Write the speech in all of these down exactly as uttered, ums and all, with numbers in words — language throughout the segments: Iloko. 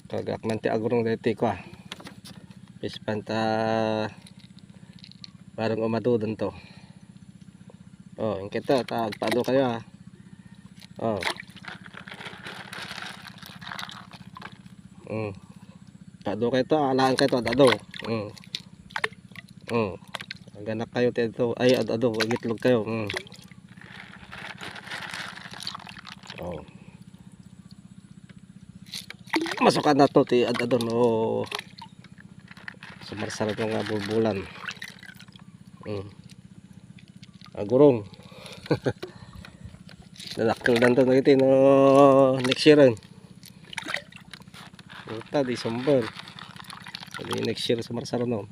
Kagak man ti agurong daytoy ko, ah. Pispan ta bareng umadudan to. Oh, inkita ta agpaado kayo, ah. Oh. Mm. Paado kayo to, alaan kayo to, ad-ado. Mm. Mm. Aganak kayo ti adto. Ay, ad-ado, agitlog kayo. Mm. Oh. Masukan na to ti ad-ado no sumarsar to nga bulbulan. Mm. Agurong. Dadakkel dan to dagiti no next year, eh. Puta, December. Pwede next year sumarsar, no?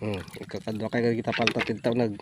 Hmm, ikakadwa kay kita palta ti tawnag.